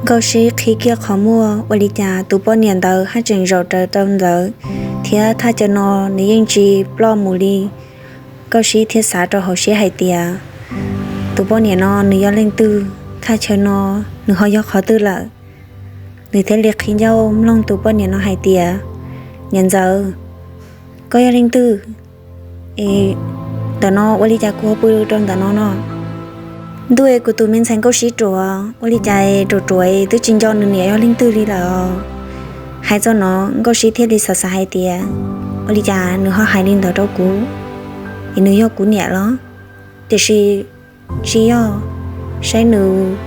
Nkauj Sib qhib kiag qhov muag, ua li cas tus poj niam ntawd haj tseem zaum rawv rau ntawd, thiab thaj chaw no nws yeej tsis ploj mus li. Nkauj Sib thiaj xav rau hauv siab hais tias, tus poj niam no nws yog leej twg, thaj chaw no nws ho yog qhov twg lawm. Nws thiaj li qhib ncauj mloog tus poj niam no hais tias, niam ntxawm, koj yog leej twg? Es ntawm no ua li cas kuv ho pw rau ntawm no no? Ntuj, kuv tus me ntxhais Nkauj Sib ruam, ua li cas ruam ruam twb tsis nco nws niam yog leej twg li lawm. Hais txog no Nkauj Sib thiaj li xav xav hais tias, ua li cas nws ho hais li ntawd rau kuv, es nws yog kuv niam los? Tiam sis tsis yog, saib nws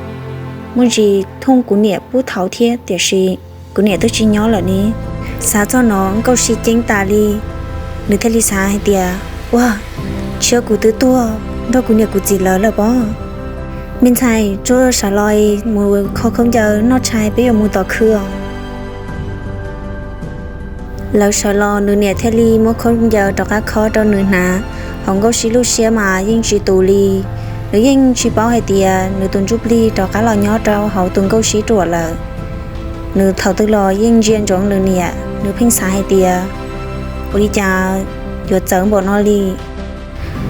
muaj ntsis thooj kuv niam pub thaum thiab, tiam sis kuv niam twb tsis nyob lawm ne. Xav txog no Nkauj Sib ceeb tas li, nws thiaj li xav hais tias, ua, tsis yog kuv twb tuag nrog kuv niam kuv txiv lawv lawm pob. Me ntxhais, tsuag sawv los mus kho khaub ncaws noj tshais, peb yuav mus tom khw os. Lawv sawv los, nws niam thiaj li muab khaub ncaws rov qab khob rau nws hnav. Hauv Nkauj Sib lub siab mas yeej tsis tus li. Nws yeej tsis paub hais tias nws tus ntsuj plig rov qab los nyob rau hauv tus Nkauj Sib ruam lawm. Nws thaum twg los yeej ntsia ntsoov nws niam, nws pheej xav hais tias, ua li cas yuav txawv npaum no li.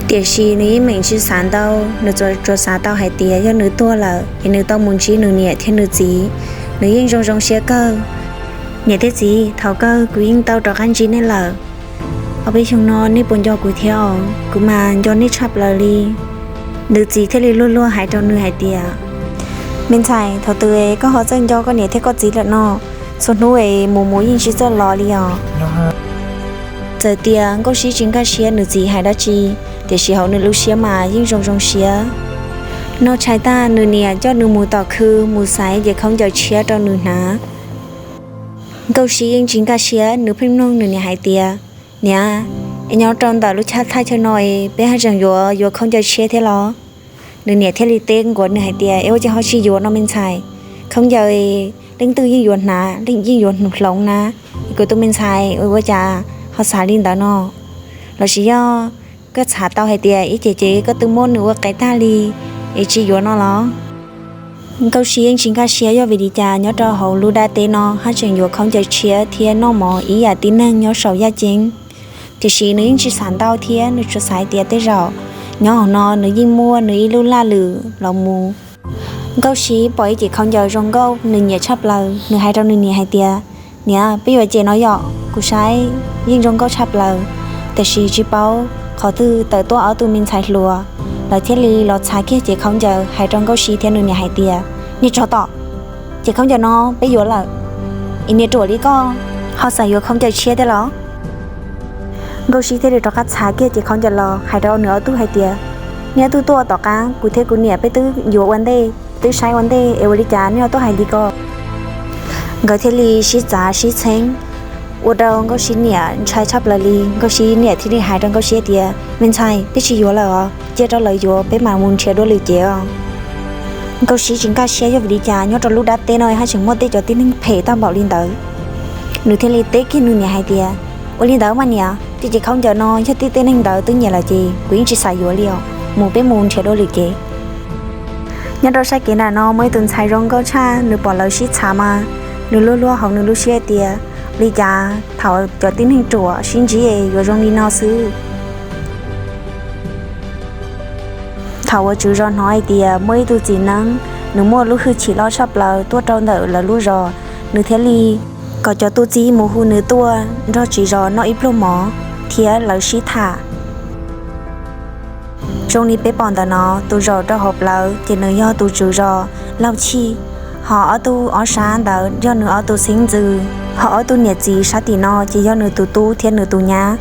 Tiam sis nws yeej meem tsis xav ntau, nws tsuas xav tau hais tias yog nws tuag lawm es nws tau mus ntsib nws niam thiab nws txiv. Nws yeej zoo zoo siab kawg. Niam thiab txiv, thaum kawg kuv yeej tau rov qab ntsib nej lawm. Ob peb xyoos no nej puas nco kuv thiab os? Kuv mas nco nej tshaj plaws li. Nws txiv thiaj li luag luag hais rau nws hais tias, me ntxhais, thaum twg koj ho txawj nco koj niam thiab koj txiv lawm no? Txhua hnub es mus mus yeej tsis txawj los li os. Txawm tias Nkauj Sib tsis nkag siab nws txiv hais dab tsi, tiam sis hauv nws lub siab mas yeej zoo zoo siab. Noj tshais tag, nws niam coj nws mus tom khw mus xaiv ces khaub ncaws tshiab rau nws hnav. Nkauj Sib yeej tsis nkag siab, nws pheej nug nws niam hais tias, niam, es nyob rau ntawm lub chaw thaj chaw no es peb haj tseem yuav yuav khaub ncaws tshiab thiab los? Nws niam thiaj li teb nkuav nws hais tias, es ua cas ho tsis yuav no me ntxhais? Khaub ncaws leej twg yeej yuav hnav, yeej yuav hloov na. Kuv tus me ntxhais, ua cas ho xav li ntawd no? Los sis yog koj txhav tau hais tias ib ce ces koj twb muab nws ua qe tag li es tsis yuav no los? Nkauj Sib yeej tsis nkag siab yog vim li cas nyob rau hauv lub dab teb no haj tseem yuav khaub ncaws tshiab thiab noj mov ib yam tib neeg nyob saum yaj ceeb. Tiam sis nws yeej tsis xav ntau thiab, nws tsuas xav hais tias tej zaum nyob hauv no nws yeej muaj nws ib lub laj lwm los mus. Nkauj Sib pom ib ce khaub ncaws zoo nkauj, nws nyiam tshaj plaws, nws hais rau nws niam hais tias, niam, peb yuav ce no yom, kuv saib yeej zoo nkauj tshaj plaws. Tiam sis tsis paub qhov twg tawm tuaj ob tug me ntxhais hluas, lawv thiaj li los txhav kiag ce khaub ncaws hais rau Nkauj Sib thiab nws niam hais tias, niag tsov tom, ce khaub ncaws no peb yuav lawm, es niag ruam li koj ho xav yuav khaub ncaws tshiab thiab los? Nkauj Sib thiaj li rov qab txhav kiag ce khaub ncaws los hais rau nws ob tug hais tias, nej ob tug tuaj tom qab, kuv thiab kuv niam peb twb yuav ua ntej, twb saib ua ntej es ua li cas nej ho tuaj hais li ko? Nkawd thiaj li sib txav sib txheeb, ua rau Nkauj Sib niam ntshai tshaj plaws li. Nkauj Sib niam thiaj li hais rau Nkauj Sib tias, me ntxhais, peb tsis yuav lawm os, cia rau lawv yuav, peb mam mus nrhiav dua lwm cev os. Nkauj Sib tsis nkag siab yog vim li cas nyob rau lub dab teb no haj tseem muaj tej cov tib neeg phem tag npaum li ntawd. Nws thiaj li teb kiag nws niam hais tias, ua li ntawd mas niam, tej ce khaub ncaws no yog tej tib neeg ntawd twb nyiam lawm ces kuv yeej tsis xav yuav li os, mus, peb mus nrhiav dua lwm cev. Nyob rau sab kev nram no muaj ib tus ntxhais zoo nkauj tshaj, nws pom lawv sib txhav mas nws luag luag hauv nws lub siab tias, li cas thaum cov tib neeg ruam sib ntsib es yuav zoo li no xwb. Thaum uas tswv zos hnov hais tias muaj ib tug txiv neeb, nws muaj lub hwj chim loj tshaj plaws tuaj rau ntawm lawv lub zos, nws thiaj li kom cov tub txib mus hu nws tuaj nrog tswv zos noj ib pluag mov thiab lawv sib tham. Zoo li peb pom ntawm no, tus zaum rau hauv plawv ces nws yog tus tswv zos Lauj Chij, ho ob tug ob sab ntawd yog nws ob tug xeeb ntxwv, ho ob tug niam txiv sab tim no ces yog nws tus tub thiab nws tus nyab.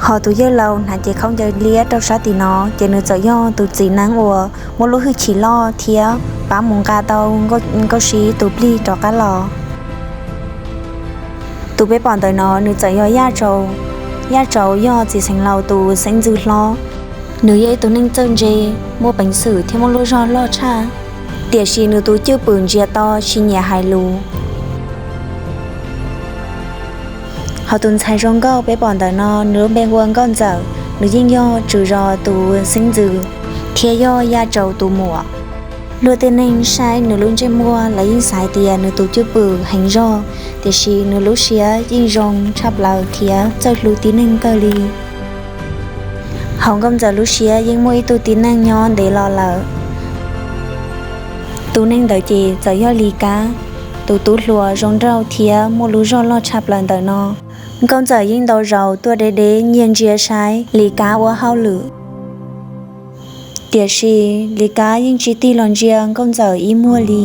Ho tus yawg laus hnav cev khaub ncaws liab rau sab tim no ces nws txawm yog tus txiv neeb uas muaj lub hwj chim loj thiab pab mus nqa tau Nkauj Sib tus plig rov qab los. Tus peb pom ntawm no nws txawm yog Yaj Tsaus. Yaj Tsaus yog txiv xeev laus tus xeeb ntxwv hlob. Nws yog ib tug neeg txawj ntse, muaj peev xwm thiab muaj lub zog loj tshaj, tiam sis nws tus cwj pwm ntsia to tsis nyiam hais lus. Ho tus ntxhais zoo nkauj peb pom ntawm no nws lub npe hu ua Nkauj Ntxawm, nws yeej yog tswv zos tus xeeb ntxwv thiab yog Yaj Tsaus tus muam. Luag tej neeg saib nws lub ntsej muag lawv yeej xav tias nws tus cwj pwm heev zog, tiam sis nws lub siab yeej zoo tshaj plaws thiab txawj hlub tib neeg kawg li. Hauv Nkauj Ntxawm lub siab yeej muaj ib tug tib neeg nyob ntev los lawm. Tus neeg ntawd ces txawm yog Lis Kab, tus tub hluas zoo nraug thiab muaj lub zog loj tshaj plaws ntawm no. Nkauj Ntxawm yeej ntau zaus tuaj deb deb nyiag ntsia saib Lis Kab ua hauj lwm, tiam sis Lis Kab yeej tsis tig los ntsia Nkauj Ntxawm ib muag li.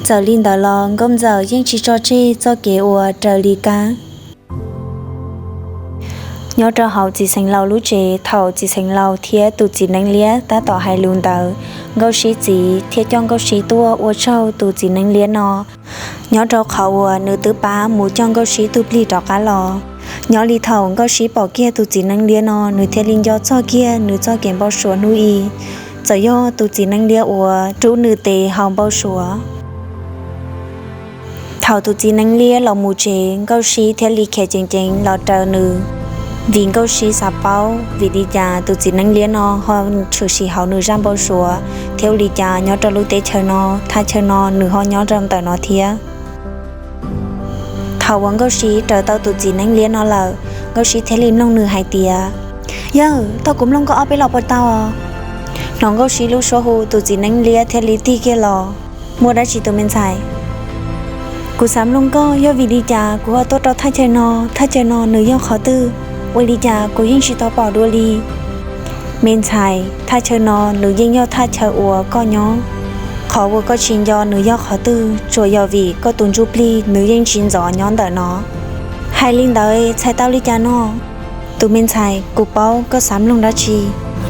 Txawm li ntawd los Nkauj Ntxawm yeej tsis tso tseg txoj kev uas raws Lis Kab. Nyob rau hauv txiv xeev laus lub tsev, thaum txiv xeev laus thiab tus txiv neeb liab tab tom hais lus ntawd, Nkauj Sib txiv thiaj coj Nkauj Sib tuaj ua tsaug tus txiv neeb liab no, nyob rau qhov uas nws twb pab mus coj Nkauj Sib tug plig rov qab los. Nyob li thaum Nkauj Sib pom kiag tus txiv neeb liab no, nws thiaj li nco txog kiag nws txoj kev npau suav hnub i. Txawm yog tus txiv neeb liab uas rub nws tes hauv npau suav. Thaum tus txiv neeb liab los mus tsev, Nkauj Sib thiaj li khiav ceev ceev los raws nws, vim Nkauj Sib xav paub vim li cas tus txiv neeb liab no ho tshwm sim hauv nws zaj npau suav thiab ua li cas nyob rau lub teb chaws no, thaj chaw no nws ho nyob rau ntawm no thiab. Thaum uas Nkauj Sib raws tau tus txiv neeb liab no lawm, Nkauj Sib thiaj li mloog nws hais tias, Yawg, thov kuv mloog koj ob peb los puas tau? Hnov Nkauj Sib lub suab hu, tus txiv neeb liab thiaj li tig kiag los, Muaj dab tsi tus me ntxhais? Kuv xav mloog koj, yog vim li cas kuv ho tuaj rau thaj chaw no? Thaj chaw no nws yog qhov twg? Ua li cas kuv yeej tsis tau pom dua li? Me ntxhais, thaj chaw no nws yeej yog thaj chaw uas koj nyob. Qhov uas koj tsis nco nws yog qhov twg, tsuas yog vim koj tus ntsuj plig nws yeej tsis ntxov nyob ntawm no. Hais li ntawd txhais tau li cas no? Tus me ntxhais, kuv paub koj xav mloog dab tsi.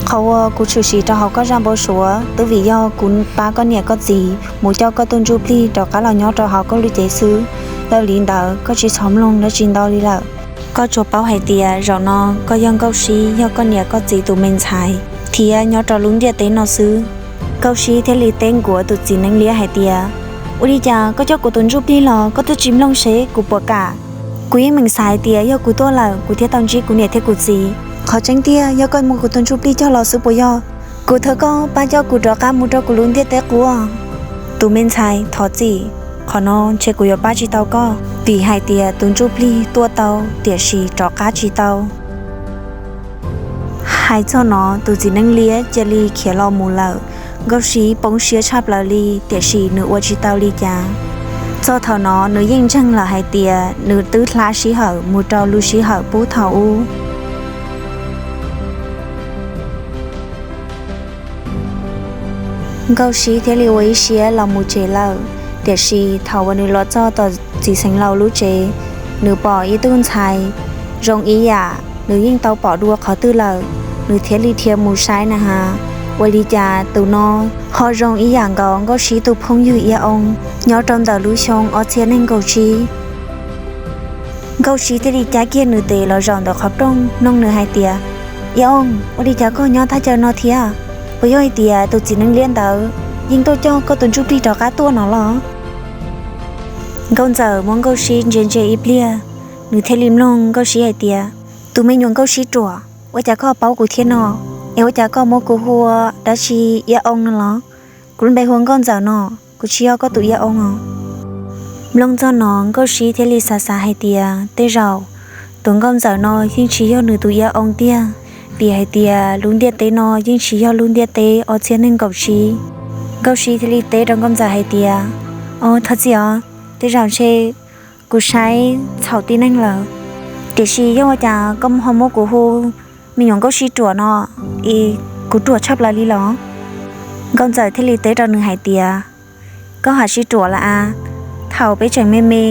Qhov uas kuv tshwm sim rau hauv koj zaj npau suav twb vim yog kuv pab koj niam koj txiv mus coj koj tus ntsuj plig rov qab los nyob rau hauv koj lub cev xwb. Yog li ntawd koj tsis txhob mloog dab tsi ntau li lawm. Koj tsuas paub hais tias zaum no koj yog Nkauj Sib, yog koj niam koj txiv tus me ntxhais thiab nyob rau lub ntiaj teb no xwb. Nkauj Sib thiaj li teb nkuav tus txiv neeb liab hais tias, Ua li cas koj coj kuv tus ntsuj plig los koj twb tsis mloog seb kuv puas kam? Kuv yeej meem xav hais tias yog kuv tuaj lawm kuv thiaj tau ntsib kuv niam thiab kuv txiv. Qhov tseeb tiag yog koj muab kuv tus ntsuj plig coj los xwb puas yog? Kuv thov koj pab coj kuv rov qab mus rau kuv lub ntiaj teb qub. Tus me ntxhais, thov txim, qhov no ntshe kuv yuav pab tsis tau koj, vim hais tias tus ntsuj plig tuaj tau tiam sis rov qab tsis tau. Hais txog no tus txiv neeb liab cia li khiav los mus lawm. Nkauj Sib poob siab tshaj plaws li, tiam sis nws ua tsis tau li cas. Txog thaum no nws yeej ntseeg lawm hais tias nws twb hla sij hawm mus rau lub sij hawm pub thaum ub. Nkauj Sib thiaj li ua ib siab los mus tsev lawm. Tiam sis thaum uas nws los txog tom txiv xeev laus lub tsev, nws pom ib tug ntxhais zoo ib yam nws yeej tau pom dua qhov twg lawm. Nws thiaj li dhia mus saib na has, ua li cas tus no ho zoo ib yam nkaus Nkauj Sib tus phooj ywg Iab Oo nyob rau ntawm lub xyoo ob txhiab nees nkaum tsib. Nkauj Sib thiaj li cab kiag nws tes los zaum ntawm qhov rooj nug nws hais tias, Iab Oo, ua li cas koj nyob thaj chaw no thiab? Puas yog hais tias tus txiv neeb liab ntawd yeej tuaj coj koj tus ntsuj plig rov qab tuaj no los? Nkauj Ntxawm muab Nkauj Sib ntsia ntsia ib pliag, nws thiaj li mloog Nkauj Sib hais tias, Tus me nyuam Nkauj Sib Ruam, ua cas koj paub kuv thiab no? Es ua cas koj muab kuv hu ua dab tsi Iab Oo no los? Kuv lub npe hu ua Nkauj Ntxawm no, kuv tsis yog koj tus Iab Oo os. Mloog txog no Nkauj Sib thiaj li xav xav hais tias tej zaum tus Nkauj Ntxawm no yeej tsis yog nws tus Iab Oo tiag, vim hais tias lub ntiaj teb no yeej tsis yog lub ntiaj teb ob txhiab nees nkaum tsib. Nkauj Sib thiaj li teb rau Nkauj Ntxawm hais tias, Au, thov txim os, tej zaum ntshe kuv saib txhaum tib neeg lawm. Tiam sis yog ua cas koj ho muab kuv hu me nyuam Nkauj Sib Ruam no, es kuv ruam tshaj plaws li los? Nkauj Ntxawm thiaj li teb rau nws hais tias, Koj hais sib ruam lawm a. Thaum peb tseem me me,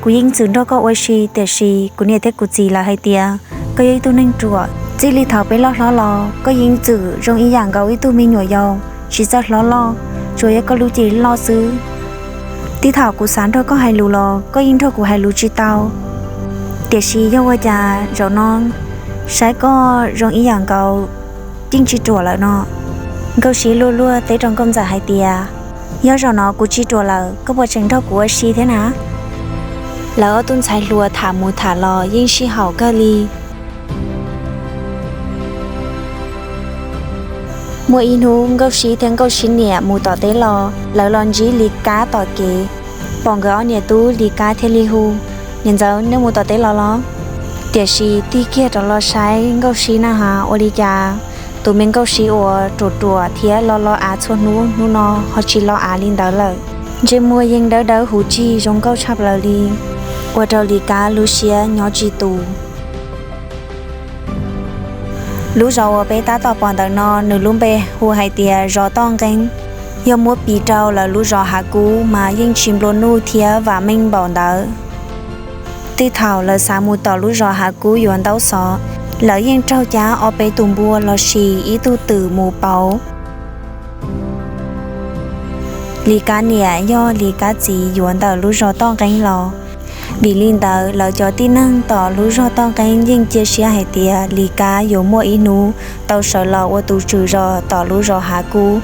kuv yeej txwm nrog koj ua si, tiam sis kuv niam thiab kuv txiv lawv hais tias koj yog ib tug neeg ruam. Txij li thaum peb loj hlob los koj yeej txwm zoo ib yam nkaus ib tug me nyuam yaus tsis txawj hlob loj, tsuas yog koj lub cev loj xwb. Tib thaum kuv xav nrog koj hais lus los koj yeej nrog kuv hais lus tsis tau. Tiam sis yog ua cas zaum no saib koj zoo ib yam nkaus yeej tsis ruam lawm no? Nkauj Sib luag luag teb rau Nkauj Ntxawm hais tias, Yog zaum no kuv tsis ruam lawm, koj puas tseem nrog kuv ua si thiab na? Lawv ob tug ntxhais hluas tham mus tham los yeej sib haum kawg li. Muaj ib hnub Nkauj Sib thiab Nkauj Sib niam mus tom teb los, lawv los ntsib Lis Kab tom kev. Pom nkawd ob niam tub, Lis Kab thiaj li hu, Niam ntxawm, nej mus tom teb los los? Tiam sis tig kiag rov los saib Nkauj Sib na has, ua li cas tus me Nkauj Sib uas ruam ruam thiab lo lo av txhua hnub, hnub no ho tsis lo av li ntawd lawm. Ntsej muag yeej dawb dawb huv tshis zoo nkauj tshaj plaws li, ua rau Lis Kab lub siab nyob tsis tus. Lub zos uas peb tab tom pom ntawm no nws lub npe hu hais tias zos Toj Nqeeb, yog muab piv rau lawv lub zos Hav Kub mas yeej tsis nplua nuj thiab vam meej npaum ntawd. Twb thaum lawv xav mus tom lub zos Hav Kub yuav ntaub xov, lawv yeej raug cab ob peb tus npua los sis ib tug twm mus pauv. Lis Kab niam yog Lis Kab txiv yuav ntawm lub zos Toj Nqeeb los. Vim li ntawd lawv cov tib neeg tom lub zos Toj Nqeeb yeej cia siab hais tias Lis Kab yuav muaj ib hnub tau sawv los ua tus tswv zos tom lub zos Hav Kub,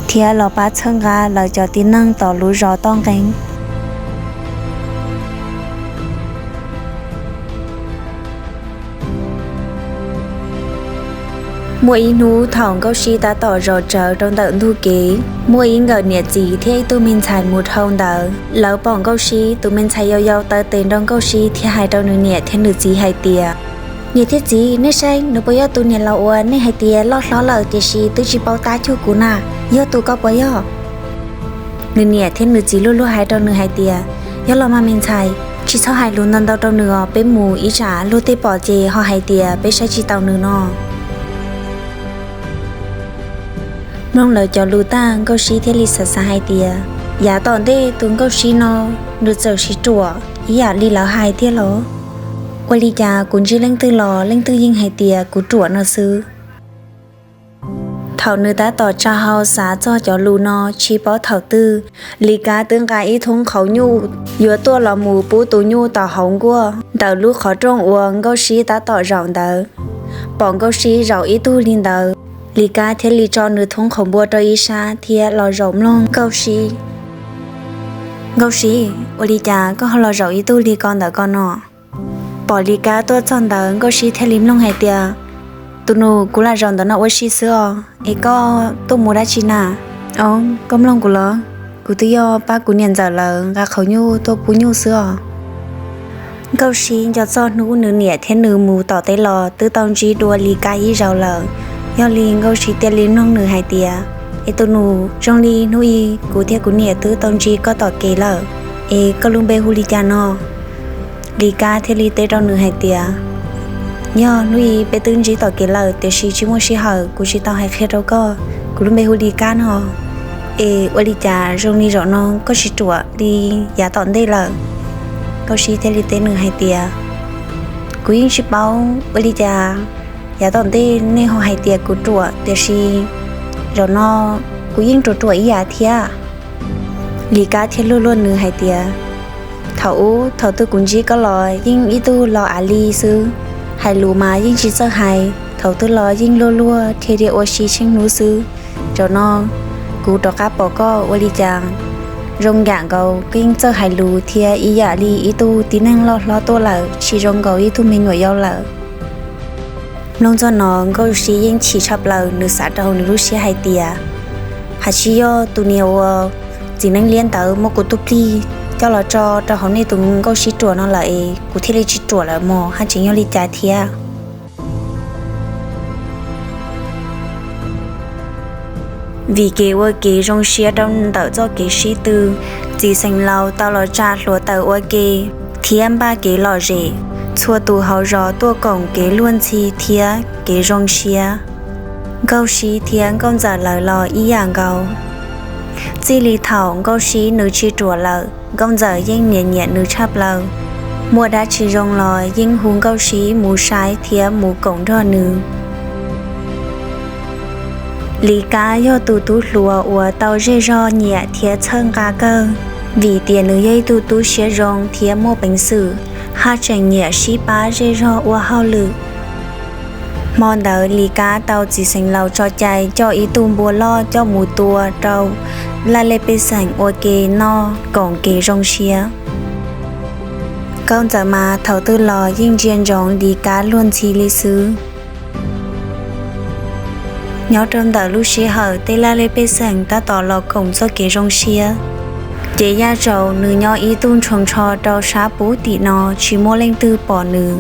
thiab los pab txhawb nqa lawv cov tib neeg tom lub zos Toj Nqeeb. Muaj ib hnub thaum Nkauj Sib tab tom zaum tsawv rau ntawm ntug kev, muaj ib nkawm niam txiv thiab ib tug me ntxhais mus dhau ntawd. Lawv pom Nkauj Sib, tus me ntxhais yau yau taw tes nrog Nkauj Sib thiab hais rau nws niam thiab nws txiv hais tias, Niam thiab txiv, nej saib, nws puas yog tus niam laus uas nej hais tias loj hlob lawm tiam sis twb tsis paub tab cuag kuv na? Yog tus ko puas yog? Nws niam thiab nws txiv luag luag hais rau nws hais tias, Yog los mas me ntxhais, tsis txhob hais lus ntau ntau rau nws os, peb mus ib tsam luag tej pom ces ho hais tias peb saib tsis taus nws no. Mloog lawv cov lus tag, Nkauj Sib thiaj li xav xav hais tias, Yav tom ntej tus Nkauj Sib no nws txawm siv ruam ib yam li lawv hais thiab los? Ua li cas kuv ntsib leej twg los leej twg yeej hais tias kuv ruam no xwb? Thaum nws tab tom tsa hau xav txog cov lus no, tsis paub thaum twg, Lis Kab twb nqa ib thoob qhauv nyuj yuav tuaj los mus pub tus nyuj tom hauv nkuaj ntawm lub qhov rooj uas Nkauj Sib tab tom zaum ntawd. Pom Nkauj Sib zaum ib tug li ntawd, Lis Kab thiaj li tso nws thoob qhauv npua rau ib sab thiab los zaum mloog Nkauj Sib. Nkauj Sib, ua li cas koj ho los zaum ib tug li ko ntawm ko no? Pom Lis Kab tuaj txog ntawd, Nkauj Sib thiaj li mloog hais tias, Tus nus, kuv lam zaum ntawm no ua si xwb os, es koj tuaj mus dab tsi na? Au, koj mloog kuv los? Kuv twb yog pab kuv niam ntxawm lawv nqa qhauv nyuj tuaj pub nyuj xwb os. Nkauj Sib nco txog hnub nws niam thiab nws mus tom teb los twb tau ntsib dua Lis Kab ib zaug lawm. Yog li Nkauj Sib thiaj li mloog nws hais tias, Es tus nus, zoo li hnub i kuv thiab kuv niam twb tau ntsib koj tom kev lawm, es koj lub npe hu li cas no? Lis Kab thiaj li teb rau nws hais tias, Yog hnub i peb twb ntsib tom kev lawm tiam sis tsis muaj sij hawm, kuv tsis tau hais qhia rau koj. Kuv lub npe hu Lis Kab no. Es ua li cas zoo li zaum no koj tsis ruam li yav tom ntej lawm? Nkauj Sib thiaj li teb nws hais tias, Kuv yeej tsis paub ua li cas yav tom ntej nej ho hais tias kuv ruam, tiam sis zaum no kuv yeej ruam ruam ib yam thiab. Lis Kab thiaj luag luag nws hais tias, Thaum ub thaum twg kuv ntsib koj los yeej ib tug los av li xwb, hais lus mas yeej tsis txawj hais, thaum twg los yeej luag luag thiaj li ua si tsheej hnub xwb. Zaum no kuv rov qab pom koj ua li cas zoo yam nkaus koj yeej txawj hais lus thiab ib yam li ib tug tib neeg loj hlob tuaj lawm, tsis zoo nkaus ib tug me nyuam yau lawm. Mloog txog no Nkauj Sib yeej chim tshaj plaws, nws xav rau hauv nws lub siab hais tias, Hais tsis yog tus niam uas txiv neeb liab ntawd muab kuv tus plig coj los tso rau hauv nej tus Nkauj Sib ruam no lawm es kuv thiaj li tsis ruam lawm mog, haj tseem yog li cas thiab? Vim kev ua ke zoo siab rau ntawm txoj kev sib tw, txiv xeem laus tau los tsa hluav taws ua ke thiab npaj kev lom zem. Txhua tus hauv zos tuaj koom kev luag ntxhi thiab kev zoo siab. Nkauj Sib thiab Nkauj Ntxawm lawv los ib yam nkaus. Txij li thaum Nkauj Sib nws tsis ruam lawm, Nkauj Ntxawm yeej nyiam nyiam nws tshaj plaws. Muaj dab tsi zoo los yeej hu Nkauj Sib mus saib thiab mus koom nrog nws. Lis Kab yog tus tub hluas uas tau zej zog nyiam thiab txhawb nqa kawg, vim tias nws yog ib tug tub siab zoo thiab muaj peev xwm, haj tseem nyiam sib pab zej zog ua hauj lwm. Hmo ntawd Lis Kab tau txiv xeem laus tso cai coj ib tug npua loj coj mus tua rau laj lej pej xeem ua ke noj koom kev zoo siab. Nkauj Ntxawm mas thaum twg los yeej ntsia ntsoov Lis Kab luag ntxhi li xwb. Nyob rau ntawm lub sij hawm tej laj lig pej xeem tab tom los koom txoj kev zoo siab, ces Yaj Tsaus nws nyob ib tug ntshoo ntsho rau sab puv tim no tsis muaj leej twg pom nws.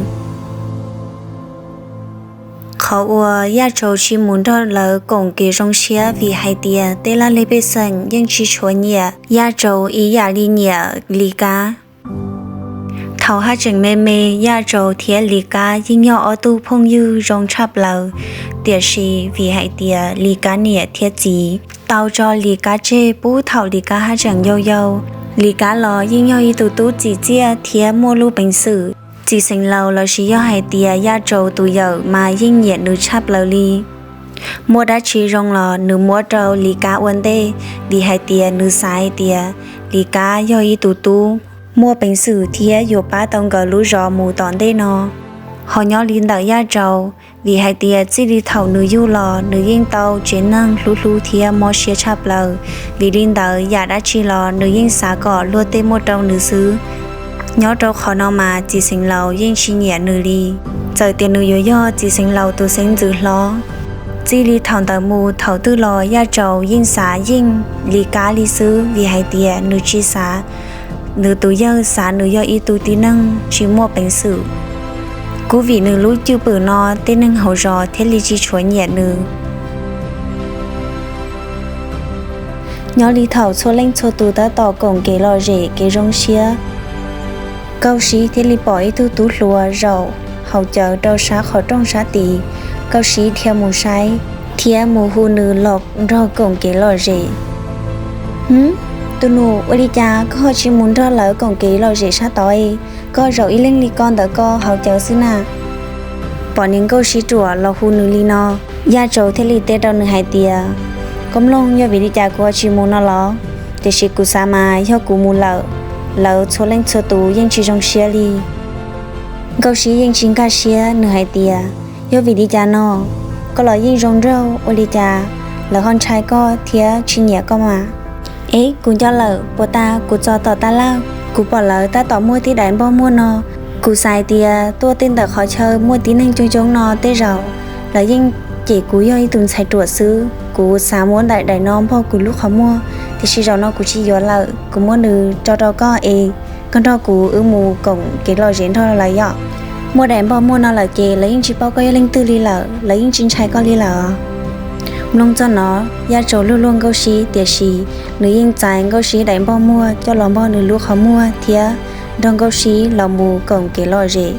Qhov uas Yaj Tsaus tsis mus nrog lawv koom kev zoo siab vim hais tias tej laj lig pej xeem yeej tsis tshua nyiam Yaj Tsaus ib yam li nyiam Lis Kab. Thaum haj tseem me me, Yaj Tsaus thiab Lis Kab yeej yog ob tug phooj ywg zoo tshaj plaws, tiam sis vim hais tias Lis Kab niam thiab txiv tau tso Lis Kab tseg puag thaum Lis Kab haj tseem yau yau. Lis Kab los yeej yog ib tug tub txim txiaj thiab muaj lub peev xwm. Txiv xeev laus lossis yog hais tias Yaj Tsaus tus yawm mas yeej nyiam nws tshaj plaws li. Muaj dab tsi zoo los nws muab rau Lis Kab ua ntej, vim hais tias nws xav hais tias Lis Kab yog ib tug tub muaj peev xwm thiab yuav pab tau nkawd lub zos mus tom ntej no. Ho nyob li ntawm Yaj Tsaus, vim hais tias txij li thaum nws yug los nws yeej tau tsev neeg hlub hlub thiab mob siab tshaj plaws, vim li ntawd yam dab tsi los nws yeej xav kom luag tej muaj rau nws xwb. Nyob rau qhov no mas txiv xeev laus yeej tsis nyiam nws li, txawm tias nws yuav yog txiv xeev laus tus xeeb ntxwv hlob. Txij li thaum ntawd mus thaum twg los Yaj Tsaus yeej xav yeej Lis Kab li xwb, vim hais tias nws tsis xav nws tus yawg, xav nws yog ib tug tib neeg tsis muaj peev xwm. Kuj vim nws lub cwj pwm no tej neeg hauv zos thiaj li tsis tshua nyiam nws. Nyob li thaum txhua leej txhua tus tab tom koom kev lom zem kev zoo siab, Nkauj Sib thiaj li pom ib tug tub hluas zaum haus cawv rau sab qhov rooj sab tid. Nkauj Sib dhia mus saib thiab mus hu nws los nrog koom kev lom zem. Hm, tus nus, ua li cas koj ho tsis mus nrog lawv koom kev lom zem sab tod, koj zaum ib leeg li ko ntawd koj haus cawv xwb na? Pom niag Nkauj Sib ruam los hu nws li no, Yaj Tsaus thiaj li teb rau nws hais tias, koj mloog, yog vim li cas kuv ho tsis mus no los? Tiam sis kuv xav mas yog kuv mus lawm, lawv txhua leej txhua tus yeej tsis zoo siab li. Nkauj Sib yeej tsis nkag siab, nws hais tias, yog vim li cas no? Koj los yeej zoo nraug, ua li cas lawv ho ntshai koj thiab tsis nyiam koj mas? Ev, kuv nco lawm, puas tas kuv txog tom tab laj, kuv pom lawv tab tom muaj tib daim npoj muag no. Kuv xav hais tias tuaj tej ntawm qhov chaw muaj tib neeg coob coob no tej zaum lawv yeej cem kuv yog ib tus ntxhais ruam xwb. Kuv xav muab daim daim no npog kuv lub qhov muag, tiam sis zaum no kuv tsis yuav lawm, kuv muab nws tso rau koj es koj nrog kuv wb mus koom kev lom zem nrog lawv yom. Muaj daim npog muag no lawm ces lawv yeej tsis paub koj yog leej twg li lawm, lawv yeej tsis ntshai koj li lawm. Mloog txog no, Yaj Tsaus luag luag Nkauj Sib, tiam sis nws yeej txais Nkauj Sib daim npog muag coj los npog nws lub qhov muag thiab nrog Nkauj Sib los mus koom kev lom zem.